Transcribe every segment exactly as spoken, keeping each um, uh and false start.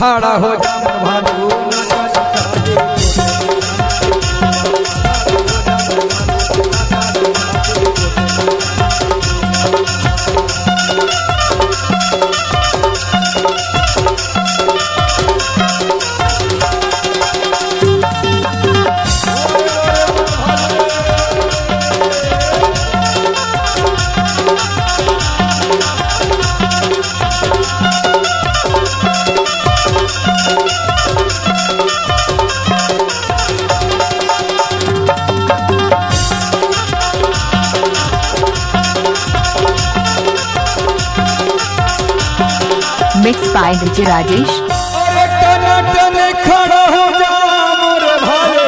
खड़ा हो जा भालू। Mixed by D J Rajesh. अरे टन टन खड़ा हो जा मोर भाले,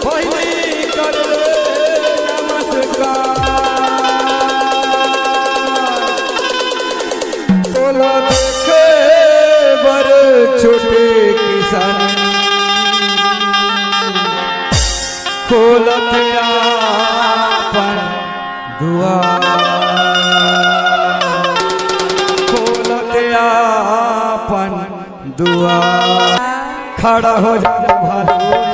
पहिली कर ले नमस्कार। तोला देखे बर छोटे किसान, खोलत आपन दुआर, खोलत आपन दुआर। खड़ा हो जा भालू।